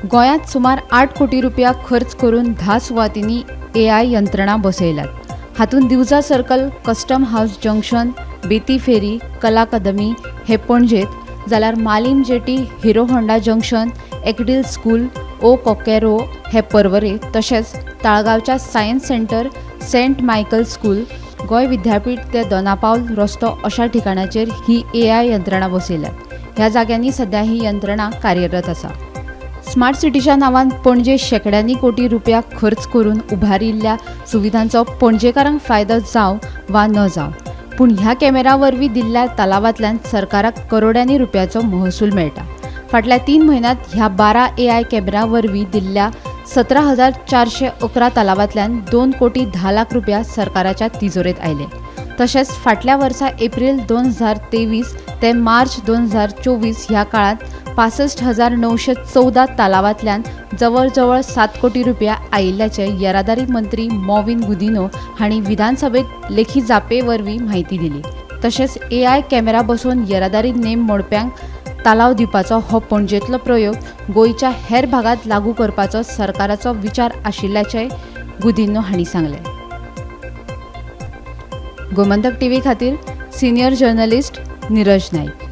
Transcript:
गोंयांत सुमार 8 कोटी रुपया खर्च करून 10 सुवातींनी एआय यंत्रणा बसयल्यात. हातूंत Divja circle, custom house junction, Betim ferry, Kala Academy हे पणजेत, जाल्यार Malim jetty, hero Honda junction, एकडील स्कूल, ओ कोकेरो हे पर्वरे, तशेंच ताळगांवच्या science centre, Saint Michael school, Goa विद्यापीठ ते दोनापावल रस्तो अशा ठिकाणाचेर ही एआय यंत्रणा बसयल्यात. ह्या जाग्यांनी सध्या ही यंत्रणा कार्यरत आसा. स्मार्ट सिटीच्या नांवान पणजे शेंकड्यांनी कोटी रुपया खर्च करून उभारिल्ल्या सुविधांचो पणजेकारांक फायदो जावं वा न जावं, पूण ह्या कॅमेरा वरवीं दिल्ल्या तालावांतल्यान सरकाराक करोड्यांनी रुपयाचो महसूल मेळटा. फाटल्या 3 म्हयन्यांत ह्या 12 एआय कॅमेरा वरवीं दिल्ल्या 17,411 तालावांतल्यान 2 कोटी 10 लाख रुपया सरकाराच्या तिजोरेंत आयले. तशेंच फाटल्या वर्सा एप्रील 2023 ते मार्च 2024 ह्या काळांत 65,914 तालावांतल्यान जवळ जवळ 7 कोटी रुपया आयिल्ल्याचें येरादारी मंत्री मॉविन गुदिन्हो हांणी विधानसभेत लेखी जापे वरवीं म्हायती दिली. तशेंच एआय कॅमेरा बसोवन येरादारी नेम मोडप्यांक तालाव दिवपाचो हो पणजेंतलो प्रयोग गोंयच्या हेर भागांत लागू करपाचो सरकाराचो विचार आशिल्ल्याचेंय गुदिन्हो हांणी सांगलें. गोमंतक टीव्ही खातीर सिनियर जर्नलिस्ट निरज नाईक.